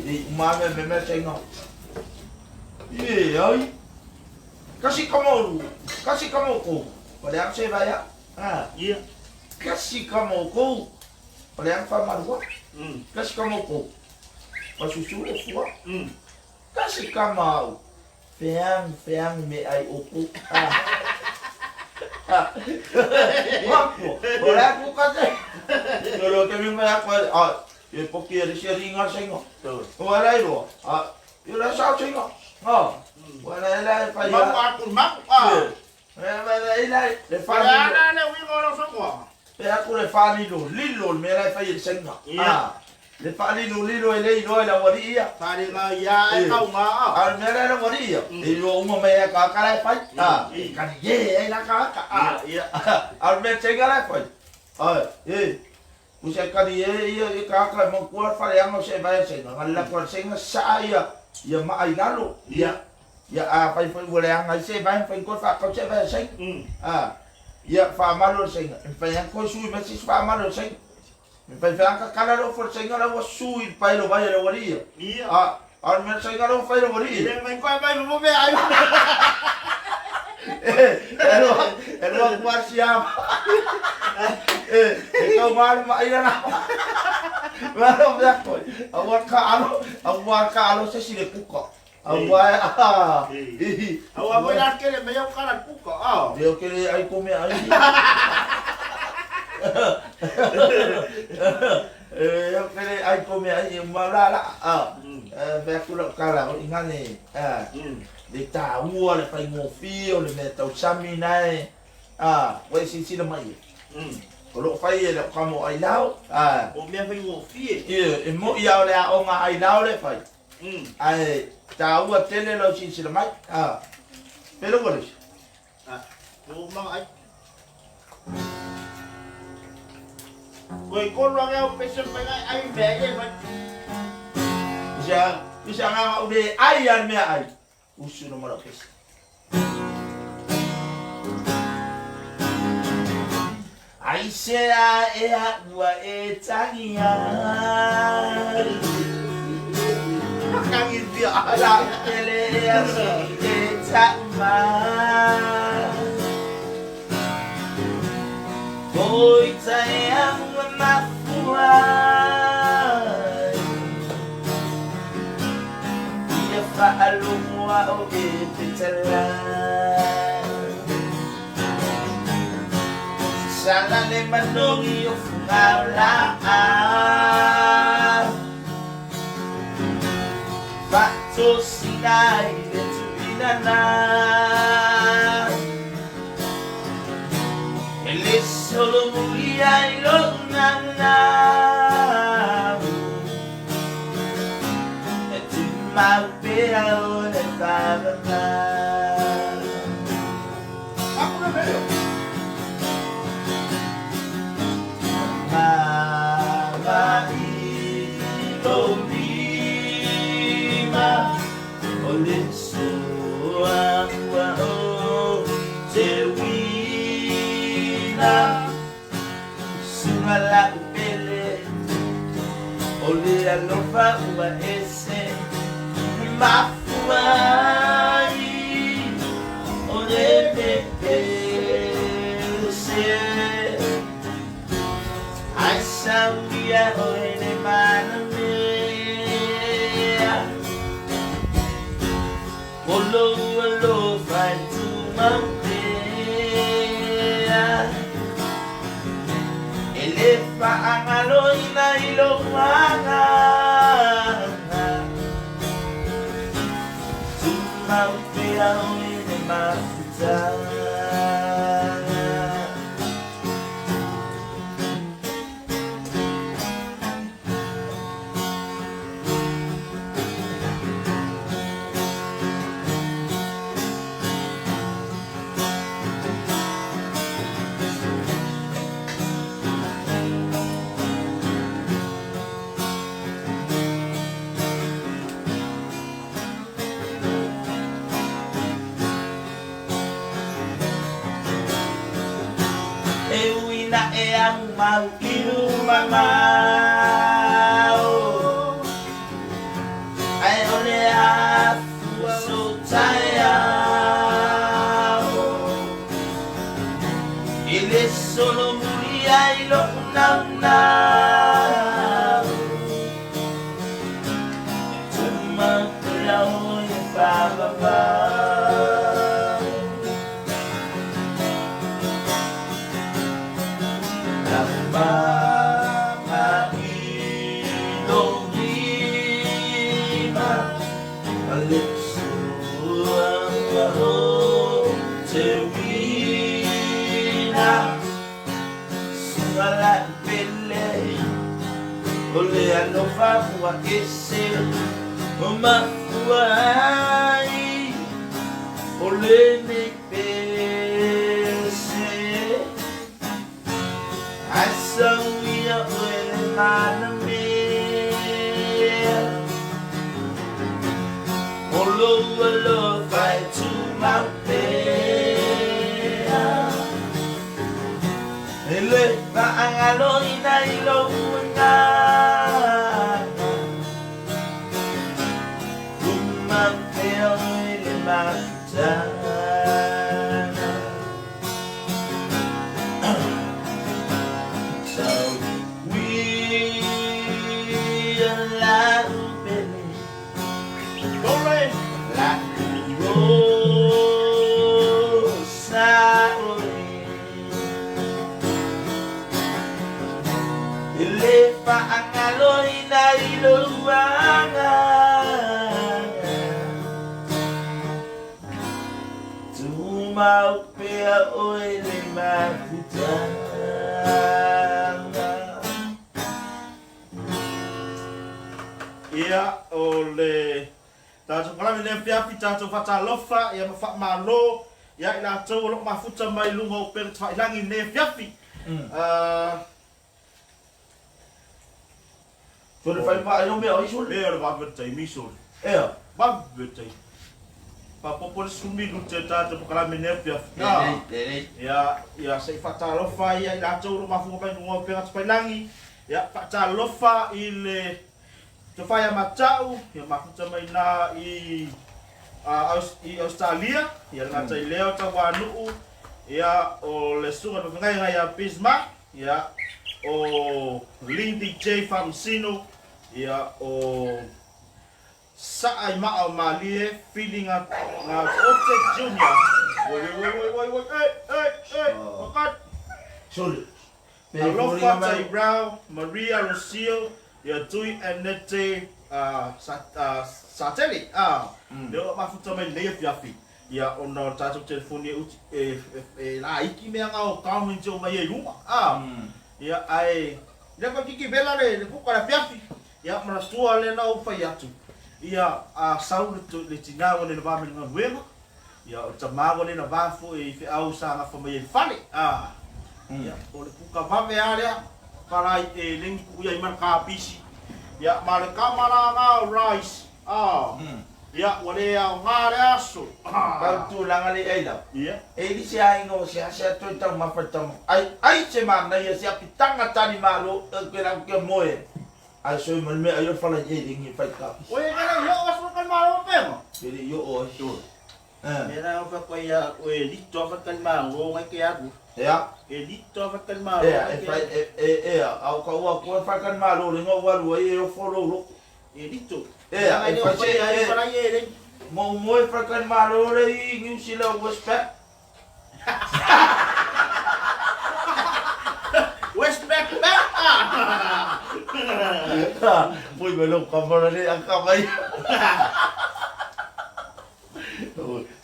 i umame me mea sainga. Ie, ai. Kasi kama uru. Kasi kama o kou. Pare ang se vaya. Ah. Ia. Kasi kama o kou. Pare ang whamarua. Kasi kama o kou. Pasusu o fua. Kasi kama au. Feang, feang me ai o kou. Ah. Ah. Mako. Ora ku kate. Lolo ke mi mai ko ah e poki e se ringa sengo. Ora i ro. Ah, i la sa sengo. No. Ora la fa Mau ia. aku mau. Ah. E ma la la le fa. Fa la le wi go lo so E aku le fa lilo lilo me la fa i senga. Ia. Ah. Le fa lilo lilo e le ilo e la wari ia. Fa le ia e kau ngā. A me la la wari ia. E lo uma me ka ka la fa. Ah. Ka ni ye e la ka ka. Ah. Ia. A me senga la fa. Ah, e. Usa ka ni e ia e ka ka mo kua fa le anga se vai senga. Ngala ko senga sa ia. Ia ma ai lalo. Ia. Ia a fai fai wale anga se vai fai ko fa ka se vai senga. Ah. Ia fa malo senga. Fai ko su me si fa malo senga. Me fai fai ka kala lo for senga la wa su i pai lo vai le wari ia. Ia. Ah, a me senga lo fai lo wari. Ile mai ko mai mo me ai. E lo e lo kwa siam. E e kau malu ma ina na. Malo me ko. A wa ka alo, a wa ka alo se si le kuka. A wa a. Au a voi la kele me au kala kuka. Ah. Deo kele ai ko me ai. E au pele ai po mea ai ma la la a fai atu lau tala o ingane a le taua le faigofie o le mea tausami nae a ua e silasila mai ai o loo fai e lau kamo ailao a O mea faigofie. Ia e moi a o le aoga ailao le fai ae taua tele lau silasila mai a pele ua lesi O mga ai. Koe kolu ake au pese mai ngai ai mea e mai. Isa isa nga u le ai a le mea ai usu no mala pese. Ai se a e a ua e tangi ai. Kangi pia. La pele e a si e ta mai. Koi ta e a ua mafua. Ia whaalongua o e te tala. Sala le manongi o fungau la Fato sina i le tuina na. E le solo mulia i lo na na. E tu mau pea o le whavama. Aku na mea. Mama i lo lima o le soa ua o te wina. Sunga la upele o le alofa ua ese mafuai o le pepese. Ai sauia o le mana mea. O lo alofa e tu mau pea. E le whaangalo ina i lo anga. Tu mau pea o le mafutanga. E uina e au mau i mamau. Ai o le afu so tai au. I le solo muri ai lo nau nau. E tuma te au i whavava. Mama i lo lima a le sua o te wina. Sunga la pele o le alofa ua ese o mafua ai o le nei pese. Ai sauia o le mana mea. O lo alofa e tu mau pea. E le whaangalo ina i lo uanga. Uma pea o le mafutanga. So we la upele Kore. la rosa oi. Tumau pea oe le mafutaga. Ia, o le tatou kalame lea afiafi, tatou faatalofa ia ma faamalo ia i latou o lo o mafuta mai luga o upega tafailagi i lenei afiafi. Sole fai ma ai o mea oi sole. Mea o le vave o le taimi sole. Ea. Vave le taimi. Faaopoopo le 10 minute o le tatou polokalame nei afiafi. Lelei, lelei. Ia, ia se i faatalofa ia i latou o lo o mafuga mai luga o upega tafailagi. Ia, faatalofa i le tofa ia Mata'u, ia mafuta mai na i i Ausetalia, ia le gata i lea o Tauanuu, ia o le susuga i le faafeagaiga ia Bismarck, Ia, o Lindy J. Faamasino, ia, o Saa i Maa o Malie, Fili Gaote Junior. Woi, woi, woi, woi, woi, ei, ei, ei, Makat. Sole. Alofa Tairau, Maria Rocio, ia Tui Annette Satele, lea ua mafuta mai lenei afiafi. Ia, ona o le tatou telefoni e uti, e, e, e laiti mea nga o comments e omai ai luga, a. Ia, ae, lea koe kiki vela le, le kuka le afiafi. Ia, manatua lea na ou fai atu, ia, a sau le, le tina ua le na va me le galuega, ia, o le tama ua le na va foi i feau sa gafa mai ai i le fale, a. Ia, o le kuka vave a lea, palai e lengi tuu iai ma le kapisi. Ia, ma le kama la nga o rice, a. Ia, ua le aoga le aso. Pau tulaga le ai lava. Ia. E i se aiga o seasea toe taumafa i taumafa. Ai, ai se manaia se apitaga tali malo e ke lau ke moe. Ai soi ma le mea ai o le fala i e lengi e fai kapisi. Oe e le i oo aso ka malo pema. E le i oo ai. Eh. Mea la o fa koe ia oe lito fa ka malo ngai ke alu. Ea. E lito fa ka malo. Ea, e fai, e, e, ea, au ka ua koe fai ka malo le ngau alu ai e ofo lou loko. E lito. Ea, e fai se, e, e, e, mo mo e fai ka malo le i New Zealand Westpac. Westpac back. Pui me lou kamara le a kamai.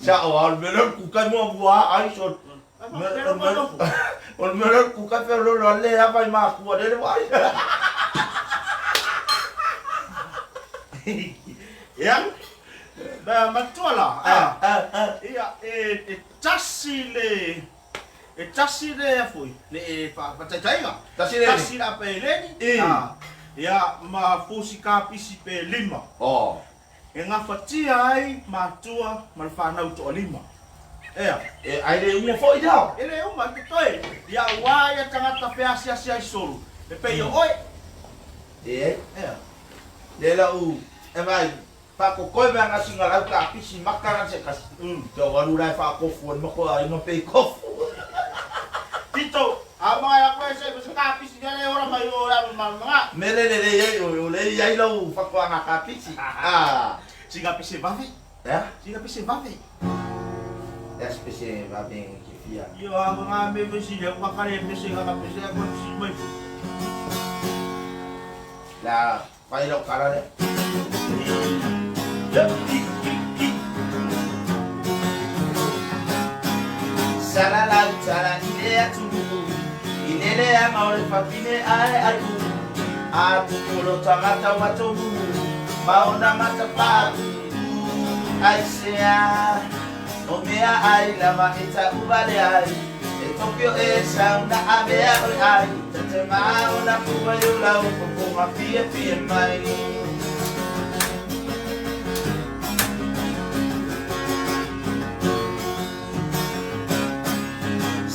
Sa o al me lou kukai mua mua ai so. O le mea lea kukai pea lolo a le ava i makua le le vai. Ia. Ba matua la. Ia e e tasi le e tasi le foi le e fa fa Tasi le Tasi la pe leni. Ia ma fusi kapisi pe lima. Oh. E gafatia ai matua ma le fanau toalima. Ea. E ai le uma foi tau. E le uma e totoe. Ia ua ia tagata feasiasi ai solu. E pei o oe. E. Ea. Le la u e vai whakokoe mea ngā singa lau ka pisi maka ngā se kasi. Te o waru lai whakofu an mako a inga pei kofu. Tito, a mai a koe se se ka pisi le ora mai o la ma ma. Me le le le ei o le i ai lau whakoa ngā ka pisi. Ah. Singa pisi vave. Ea? Singa pisi vave. Ea spese vave ki fia. Io a ngā me vesi le kwa kare pese ngā pese a koe pisi mai. La whai lau kara le. Sala lau tala i le atunu i lele a maore whapine ai atu a pupuro tangata watonu maona matapatu ai sea o mea ai lava e ta uvale ai e Tokyo e sauna a mea oi ai te maona pua i lau poponga fia fia mai.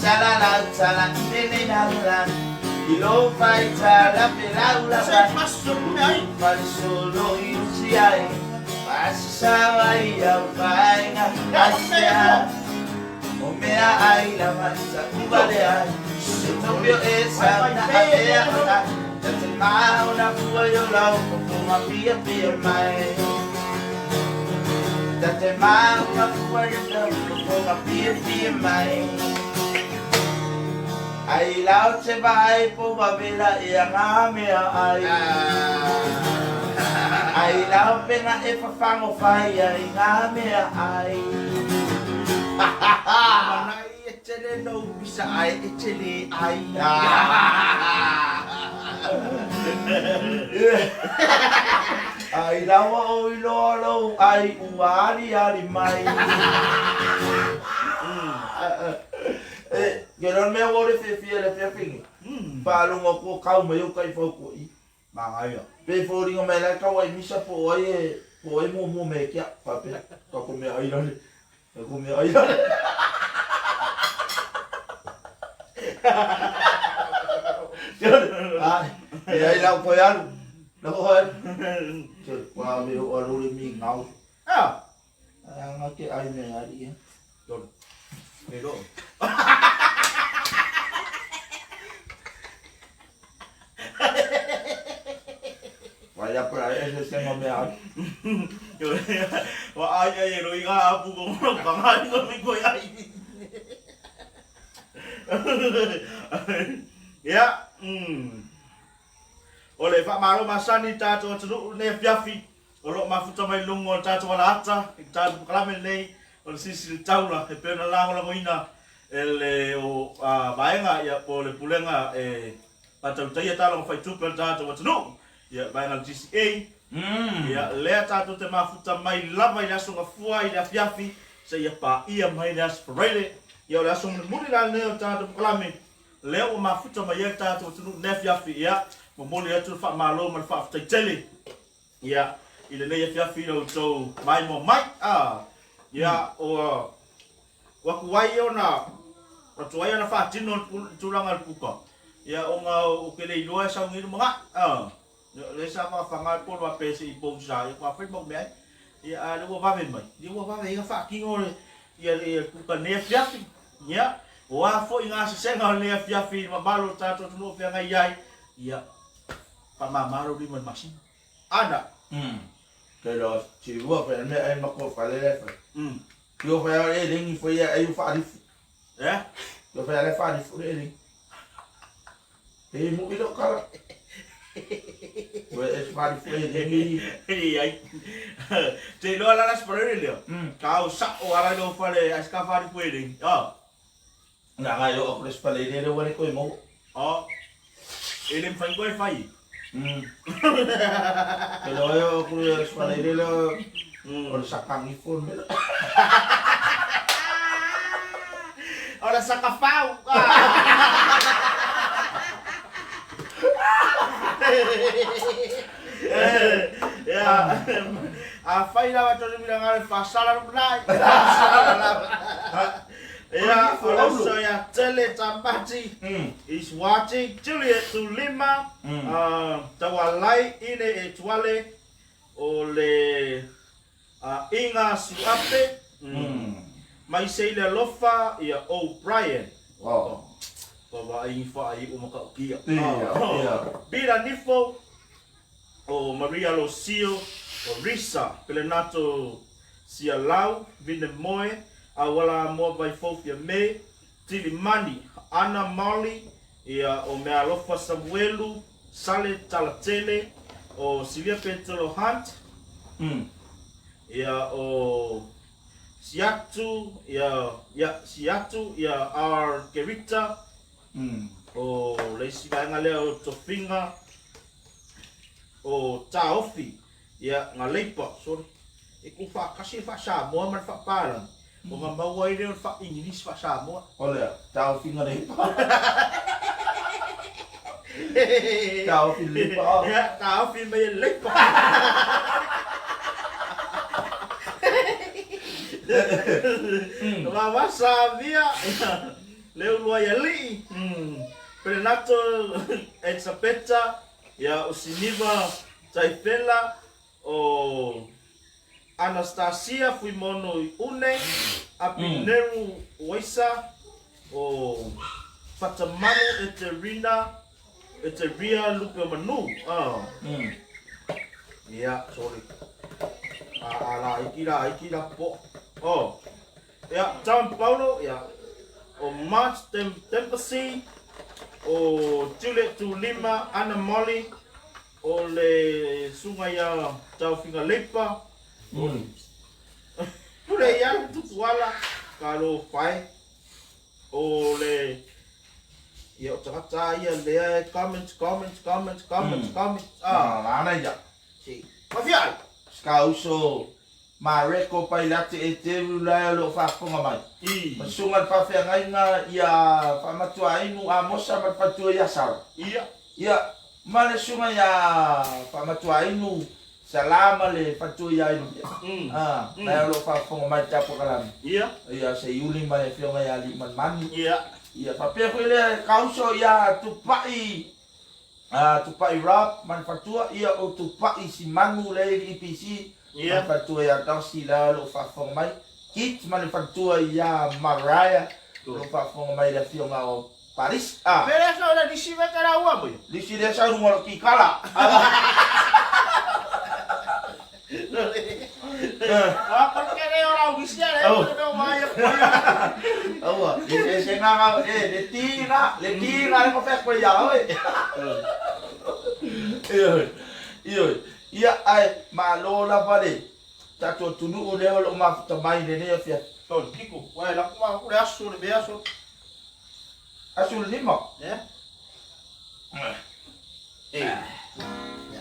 Sala la tala i le la la i lo fai tala pe la ula Se paso me ai. Fai solo i usi ai Pasi sawa i au whainga Asia O mea ai la maisa uvale ai Se topio e sauna a mea o ai Te mauna pua i o lau poponga pia pia mai. Te mauna pua i o lau poponga pia pia mai. Ai lau te vai po vavela e a ngā mea ai. Ai lau penga e whawhango whai ai ngā mea ai. Manai e tele nou pisa ai e tele ai. Ai lawa o iloa lou ai ua aliali mai. E, ke lon mea ua le fiafia le fiafingi. Faalogo atu o kau mai o taifau ko'i. Manaia. Pe foliga mai la e tau ai misa po o ai e po o ai muamua mai e ke au faapea tatou meaai lale tatou meaai lale. Ai, e ai lau koe alu. Lau koe alu. Te pa me o alu le mi ngau. Ah. Anga ke ai me ali e. Tolu. Me lo. Vai a pra ese se no me ai. Wa ai ai e roi ngā apu ko ngā kanga i ko mi koe ai. Ia, O le faamalo masani tatou atunuu lenei afiafi o lo o mafuta mai luga o le tatou alaata i le tatou polokalame lenei o le Silisili Taula e pei ona lagolagoina e le o vaega ia po o le Pulega e faatautaia taaloga faitupe a le tatou atunuu ia vaega a le GCA ia lea tatou te mafuta mai lava i le aso Gafua i le afiafi seia paia mai le aso Faraile ia o le aso mulimuli la lenei o le tatou polokalame Lea ua mafuta mai ai le tatou atunuu i lenei afiafi, ia, momoli atu le faamalo ma le faafetai tele, ia, i lenei afiafi i lo outou maimoa mai, a, ia, ua, ua tuai ona, ua tuai ona faatino le tulaga o le puka, ia, ona ou te le iloa e sau nei lumanai, a, lea sa fagafaga le polo a pe se i pogisa, ia, ua fai mau mea ai, ia, a o lea ua vave mai, ia, ua vave ai ona faatino le, ia, le puka i lenei afiafi. Ia, o a foi gasesega o lenei afiafi i le mamalu o le tatou atunuu o feagai ai, ia, faamama lou lima i le masina. Ana. Mm. Ke lo ti ua fe me ai ma ko fale le fe. Ti o fe e lengi fo ia ai u faalifu. Eh? Ti o fe ale faalifu le lengi. E mu i lo kala. Ue e faalifu e lengi. Ei ai. Te iloa la la sparere lea. Ka o sa o ala lo fale ai ska faalifu e lengi. Ah. Na ngai o aku le spalere le wale koe mo. Oh. E le mfai koe fai. Ke lo e o aku le spalere le o le sakangi fon me. O le sakafau. Ia, afai lava tonu mina ngale fasala lumanai. Fasala lava. Ia, o le uso ia Tele Tamati is watching Juliet Tulima, Taualai ine e Tuale o le Inga Suape, mai se ile alofa ia O'Brien. Wow. Ua vaai faaiu matautia. Ia, ia. Bila Nifo, o Maria Losio, o Risa, Pelenato Sialau, Vine Moe, Auala Amoa Vaifou Fiame, Tilimani, Ana Molly, ia o Mealofa Samuelu, Sale Talatele, o Silia Petolo Hunt, ia o Siatu, ia, ia, Siatu, ia R. Kerita, o le isi vaega lea o Tofiga, o Taofi, ia, Galeipa, sorry, e ku faatasi le faa-Samoa ma le faa-Palagi, ona maua ai lea o le faa-English faa-Samoa. O lea, Taofi Galeipa. Taofi Leipa. Ia, Taofi mai e Leipa. Vavasa via, Leuluaialii, Pelenato Elisapeta, ia o Siniva Taifela, o Anastasia Fuimono Une, Apineru Waisa, o Fatamanu Eterina, Eteria Lupe Manu. Ah. Ia, sorry. A la iki la iki la po. Oh. Ia, John Paulo, ia. O March Dempsey, o Juliet Tulima, Anna Molly, o le susuga ia Taofiga Leipa, o Pule ia le Tutuala, Talofa e. O le ia o tagata ia lea e comment comment comment comment comment ah lana ia. Si. Mafia ai. Ska uso Mareko Pailate e Teru la o lo faafofoga mai. Ma susuga le faafeagaiga ia Faamatuainu Amosa ma le faletua ia Sara. Ia. Ia, ma le susuga ia Faamatuainu Sala ma le faletua ia Ilumia. A, la o lo o faafofoga mai le tapuakalame. Ia. Ia, Seiuli ma le afioga ia Aliimalemanu. Ia. Ia, faapea foi lea ka uso ia Tupai, Tupai Rob ma le faletua, ia o Tupai Simanu lea i le EPC, ma le faletua ia Dossie la o lo o faafofoga mai. Kit ma le faletua ia Mariah o lo o faafofoga mai le afioga o Paris. A. Pele sa le lisi ve kala ua mo. Lisi le sa runga lo ki kala. A ko ke le ora u lisi ale ko no mai ko. Aua, e se nga nga e le ti na, le ti na le ko fe ko ya oi. Ioe, ioe. Ia ai malo lava le tatou atunuu lea o lo o mafuta mai i lenei afiafi. Tolu kiko, wai la kuma ku le aso le be aso. Aso le lima. Eh? Eh.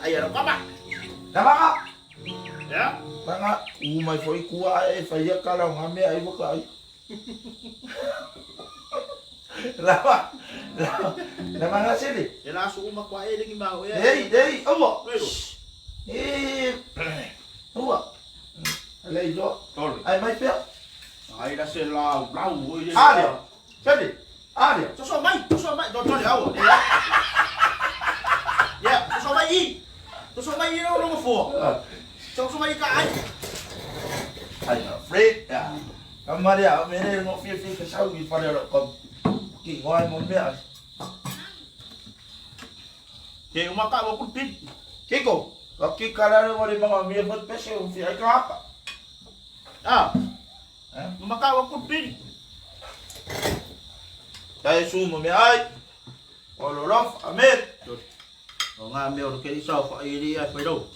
Ai ara kama. Namaga. Ya. Manga u mai foi kua e whaia kala o ngā mea ai waka ai. Lama, lama, lama ngā sele. E la aso uma kua e lengi mau e. Ei, ei, aua. E, aua. Lei jo. Ai mai pea. Ai la se lau, lau. Aria. Sele. Aria. Soso mai, soso mai, do tole aua. Ya, soso mai i. Soso mai i no no fo. Soso mai ka ai. Ai, afraid. Ka marea, me re ngo fia fia ka sau i whare ro kom. Ki ngoi mo mea. Ke uma ka wa pulpit. Kiko, wa ki karare mo le mga mea fot pese o fia ka hapa. Ah. Uma ka wa pulpit. Tai su mo mea ai. O lo lof, amen. O ngā mea o ke isa o whairi ai whai rau.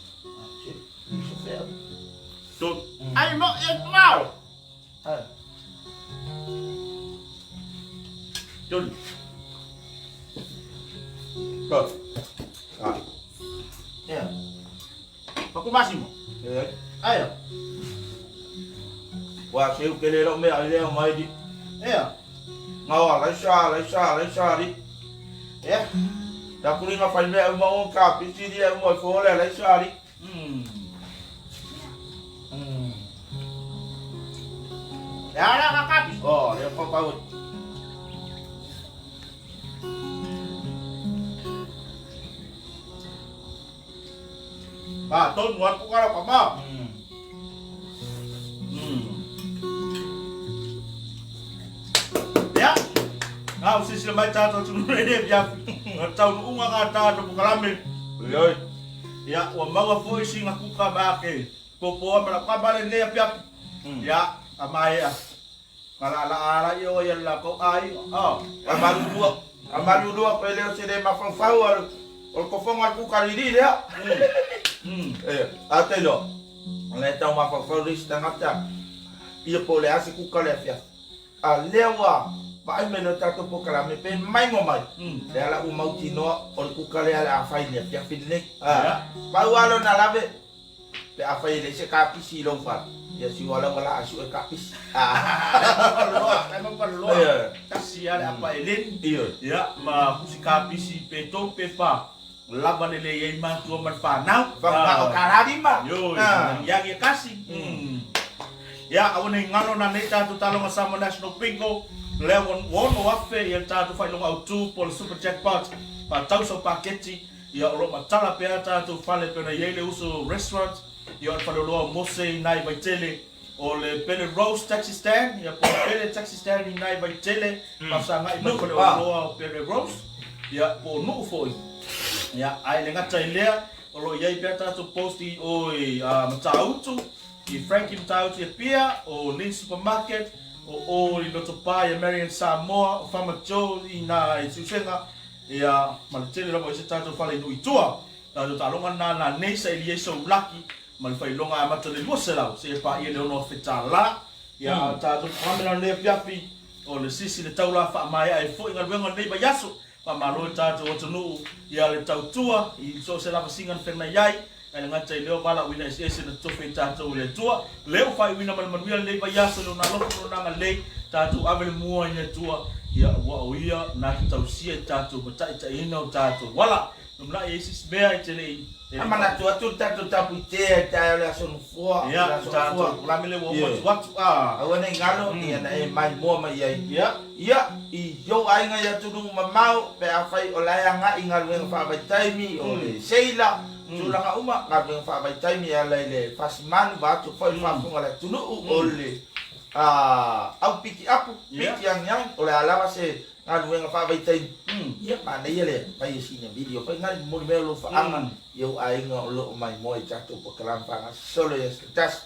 Ai mo e mau. Ai. Tolu. Go. Ah. Yeah. Paku masimo. Eh. Ai. Wa se u kele ro mea ai leo mai di. Ea. Ngawa lai sa lai sa lai sa ri. Eh. Ta kuri nga fai mea uma o ka pisi di e uma fo le lai sa ri. Le ala ka kapi. Oh, le ko pa u. Ah, tonu atu kala ka ma. Ya. Ngā o sisi mai tātou tunu re re pia. Ngā tau unga ngā tātou pukalame. Oi. Ya, ua maua foi si ngā kuka ma ke. Popoa ma la kama le nea pia. Ya, a mai a. Kala la ala i o ia la ko ai. Oh. Amalulua. Amalulua pe leo se le mafafau al o le kofonga kuka riri lea. E, a te lo. Le tau mafafau le isi tagata. Ia po le ase kuka le afia. A lea ua vaai mai le tatou polokalame pe mai mo mai. Le ala ua mautinoa o le kuka lea le a fai le afiafi lenei. Pau lava lona lave pe afai e leai se kapisi i lou fale. Ia si ua lava la a sue kapisi. Loa, kai mau loa. Tasi ale apa eleni. Ia, ma kusi kapisi pe tolu pe fa. Lava le le iai matua ma le whanau. Whakapā o Kararima. Yo, yang ia kasi. Ia, aua nei ngalo na nei tātou taloga Samoa National Bingo. Lea ua ono afe ia le tātou faailoga autu po o le Super Jackpot. Faatau sau paketi. Ia, o lo o matala pea tātou fale pe ona i ai le uso restaurant. Ia, o le faleoloa o Mose i ina i Vaitele. O le Pele Rose Taxi Stand, ia po o le Pele Taxi Stand i ina i Vaitele. Faafesagai mai faleoloa o Pele Rose. Ia, po o Nuu foi. Ia, ae le gata i lea, o lo o i ai pea tātou post i o i Matautu, i Frankie Matautu i Apia, o Lynn Supermarket, o o i Lotopa i Marion Samoa, o Farmer Joe i ina i Susega, ia, ma le tele lava o isi tātou fale i nuu i tua. Tātou taaloga lena na nei saili ai sou laki ma le faailoga amata i le 200 seia paia i le $6,000. Ia, a o tatou polokalame la lenei afiafi, o le sisi le taula faamaea ai foi galuega o lenei vaiaso. Faamalo i tatou atunuu ia le tautua i so o se lavasiga na feagai ai, ae le gata i lea o valaauina eseese na totofi ai tatou e le Atua. Lea ua faaiuina ma le manuia lenei vaiaso i Lona alofa ma Lona agalelei, tatou ave le mua i le Atua, ia ua o Ia na te tausia i tatou ma taitaiina o tatou ala. Lumanai ai se isi mea e te le i. A manatu atu le tatou tapuitea i taeao le Aso Nofoa. Ia, le tatou polokalame lea ua uma atu atu. A. Aua ne i galo, ia na e maimoa mai ai. Ia. Ia, i ou aiga i atunuu mamao, pe afai o la e agai i galuega faavaitaimi, o le seila, tulaga uma, galuega faavaitaimi e ala i le fasimanu vaeatu foi le faafofoga a le atunuu, o le au piki apu, piki agiagi, o le a lava se galuega faavaitaimi, ia manaia le fai e sina video foi na momoli mai o lou faaga i ou aiga o lo o maimoa i tatou polokalame faagasolo i aso tasi.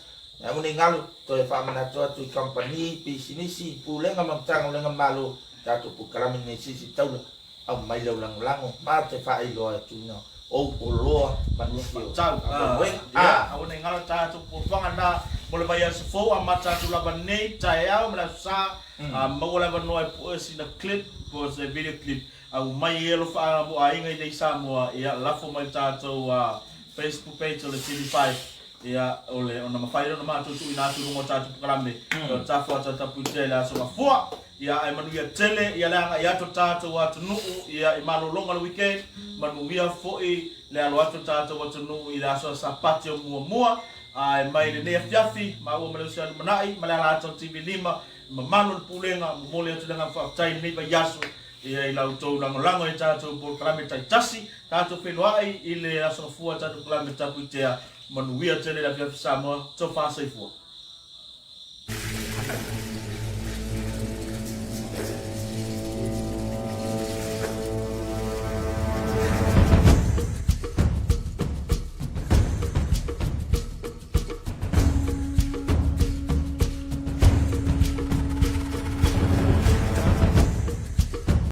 Aua ne i galo, toe faamanatu atu i kamupani, pisinisi, pulega ma Matagaluega Malo tatou polokalame nei sisi taula aumai lau lagolago ma te faailoa atu ina ou oloa ma nisi o faamoemoega. Ia, aua ne i galo tatou fuafuaga na mo le vaiaso fou amata atu lava nei taeao ma le aso sa. A maua le avanoa e pue sina clip po o se video clip aumai ai alofaaga mo aiga i nei Samoa ia lafo mai le tatou Facebook page o le TV5 ia o le ona mafai lea ona matou tuuina atu i luga o tatou polokalame o Tafu Ata Tapuitea i le aso Gafua. Ia ae manuia tele ia le agai atu o tatou atunuu ia i malologa o le weekend, manuia foi le alo atu o tatou atunuu i le aso Sapati o muamua. Ae mai lenei afiafi, maua ma le usi a lumanai ma le ala atu o le TV 5, mamalu o le Pulega, momoli atu le agaga faafetai i lenei vaiaso ia i la outou lagolago i tatou polokalame taitasi, tatou feiloai i le aso gafua tatou polokalame Tapuitea, manuia tele le afiafi Samoa, tofa soifua.